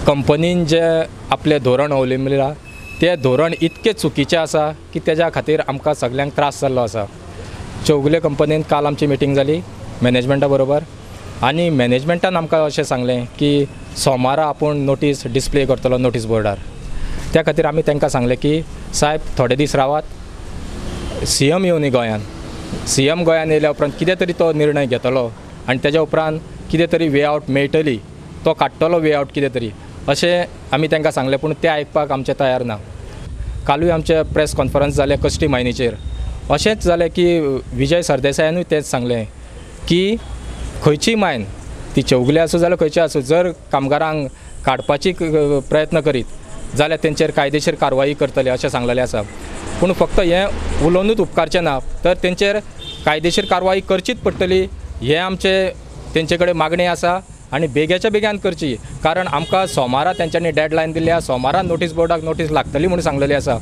कंपनीन जे आपलें धोरण अवलंबिलां तें धोरण इतकें चुकीचें आसा की तेज्या खातीर आमकां सगल्यांक त्रास जाल्लो आसा. चौगुले कंपनीन काल आमची मिटींग जाली मॅनेजमेंटा बरोबर आनी मॅनेजमेंटान आमकां अशें सांगलें की सोमारा आपूण नोटीस डिस्प्ले करतलो नोटीस बोर्डार. त्या खातीर आमी तांकां सांगलें की सायब थोडे दीस रावात, सी एम येवनी गोंयान, सी एम गोंयान येयल्या उपरांत कितें तरी तो निर्णय घेतलो आनी तेज्या उपरांत कितें तरी वे आवट मेळटली, तो काडटलो वे आवट कितें तरी, अशें आमी तांकां सांगलें. पूण तें आयकपाक आमचें तयार ना. कालूय आमचें प्रेस कॉन्फरन्स जालें कश्टी मायनीचेर. अशेंच जालें की विजय सरदेसायानूय तेंच सांगलें की खंयची मायन ती चौगुले आसूं जाल्यार खंयची आसूं, जर कामगारांक काडपाची प्रयत्न करीत जाल्यार तेंचेर कायदेशीर कारवाई करतले अशें सांगलेलें आसा. पूण फक्त हें उलोवनूच उपकारचें ना, तर तेंचेर कायदेशीर कारवाई करचीच पडटली हें आमचें तेंचे कडेन मागणी आसा आनी बेग्याच्या बेग्यान करची. कारण आमकां सोमारा तेंच्यांनी डेडलायन दिल्ली आसा, सोमारा नोटीस बोर्डाक नोटीस लागतली म्हूण सांगलेली आसा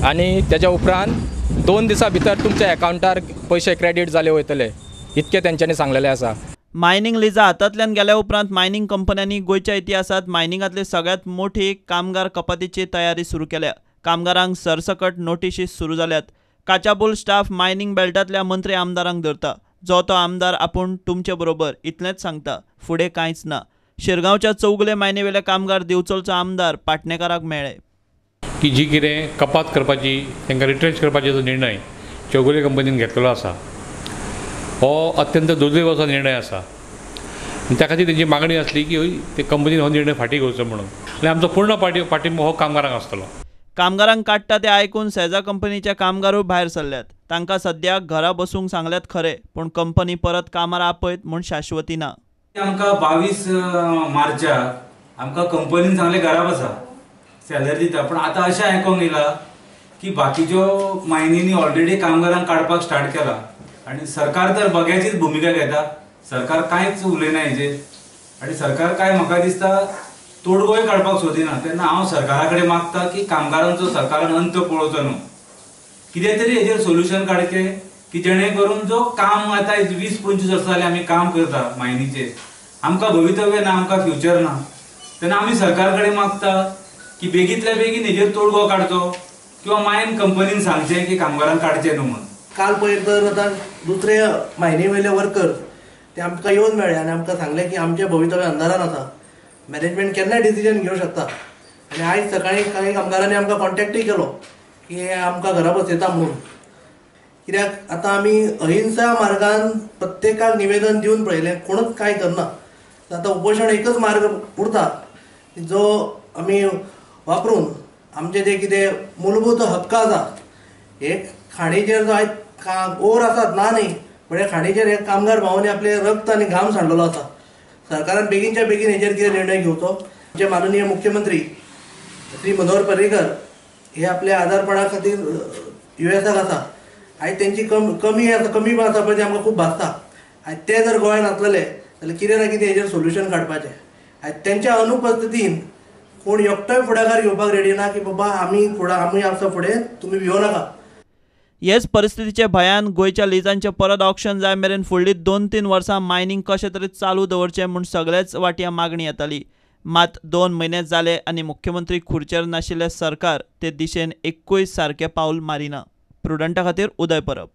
आनी तेज्या उपरांत 2 दिसां भितर तुमच्या एकावंटार पयशे क्रेडीट जाले वयतले इतकें तेंच्यांनी सांगलेलें आसा. मायनिंग लिजा हातांतल्यान गेल्या उपरांत मायनिंग कंपन्यांनी गोंयच्या इतिहासांत मायनिंगांतली सगळ्यांत मोठी कामगार कपातीची तयारी सुरू केल्या. कामगारांक सरसकट नोटिशी सुरू जाल्यात. काचाबूल स्टाफ मायनिंग बेल्टांतल्या मंत्री आमदारांक धरता. जो तो आमदार आपूण तुमचे बरोबर इतलेंच सांगता, फुडें कांयच ना. शिरगांवच्या चौगुले मायनीवेले कामगार दिवचलचो आमदार पाटणेकाराक मेळ्ळे की जी कितें कपात करपाची, तांकां रिट्रेंच करपाची जो निर्णय चौगुले कंपनीन घेतलेलो आसा हो अत्यंत दुर्दैवाचो निर्णय आसा. आनी त्या खातीर तेंची मागणी आसली की ते कंपनीन हो निर्णय फाटीं घेवचो म्हणून, आनी आमचो पूर्ण पाठिंबो हो कामगारांक आसतलो. कामगारांक काडटा ते आयकून सेजा कंपनीचे कामगारूय भायर सरल्यात. तांकां सद्याक घरा बसूंक सांगल्यात खरें, पूण कंपनी परत कामार आपयत म्हूण शाश्वती ना. आमकां 22 मार्चाक आमकां कंपनीन सांगलें घरा बसा, सॅलरी दिता. पूण आतां अशें आयकोंक येयलां की बाकीच्यो मायनींनी ऑलरेडी कामगारांक काडपाक स्टार्ट केला आनी सरकार तर बग्याचीच भुमिका घेता. सरकार कांयच उलयना हेजेर आनी सरकार काय म्हाका दिसता तोडगोय काडपाक सोदिना. तेन्ना हांव सरकारा कडेन मागता की कामगारांचो सरकारान अंत पळोवचो न्हू, कितें तरी हेजेर सोल्युशन काडचें की जेणे करून जो काम आतां 20-25 वर्सां जालीं आमी काम करता मायनीचेर, आमकां भवितव्य ना, आमकां फ्युचर ना. तेन्ना आमी सरकार कडेन मागता की बेगींतल्या बेगीन हेजेर तोडगो काडचो किंवा मायन कंपनीन सांगचें की कामगारांक काडचें न्हू म्हणून. काल पळयत तर आतां दुसरे मायनी वयले वर्कर्स ते आमकां येवन मेळ्ळे आनी आमकां सांगलें की आमचें भवितव्य अंधारान आसा, मॅनेजमेंट केन्नाय डिसिजन घेवं शकता. आनी आयज सकाळीं कांय कामगारांनी आमकां कॉन्टेक्टूय केलो की आमकां घरा बसयता म्हणून. कित्याक आतां आमी अहिंसा मार्गान प्रत्येकाक निवेदन दिवन पळयलें, कोणूच कांय करना. आतां उपोशण एकच मार्ग उरता जो आमी वापरून आमचे जे कितें मूलभूत हक्क आसा, हे खाणीचेर जो आयज ओर आसात ना न्ही, पण ह्या खाणीचेर हे कामगार भावांनी आपले रक्त आनी घाम सांडलेलो आसा. सरकारान बेगीनच्या बेगीन हेजेर कितें निर्णय घेवचो. आमचे माननीय मुख्यमंत्री श्री मनोहर पर्रीकर हे आपल्या आजारपणा खातीर युएसाक आसा. आयज तेंची कमी आसा, कमी आसा पळय, ते आमकां खूब भासता. आयज ते जर गोंयांत आसलेले जाल्यार कितें ना कितें हेजेर सोल्युशन काडपाचें. आयज तेंच्या अनुपस्थितीन कोण एकटोय फुडाकार घेवपाक रेडी ना की बाबा आमी आमी आसा फुडें, तुमी भियो नाका. हेच परिस्थितीचे भंयान गोंयच्या लिजांचें परत ऑक्शन जाय मेरेन फुडलीं 2-3 वर्सां मायनिंग कशें तरी चालू दवरचें म्हूण सगळेच वाटयां मागणी येताली. मात 2 म्हयने जाले आनी मुख्यमंत्री खुर्चेर नाशिल्लें सरकार ते दिशेन एक्कूय सारकें पावल मारिना. प्रुडंटा खातीर उदय परब.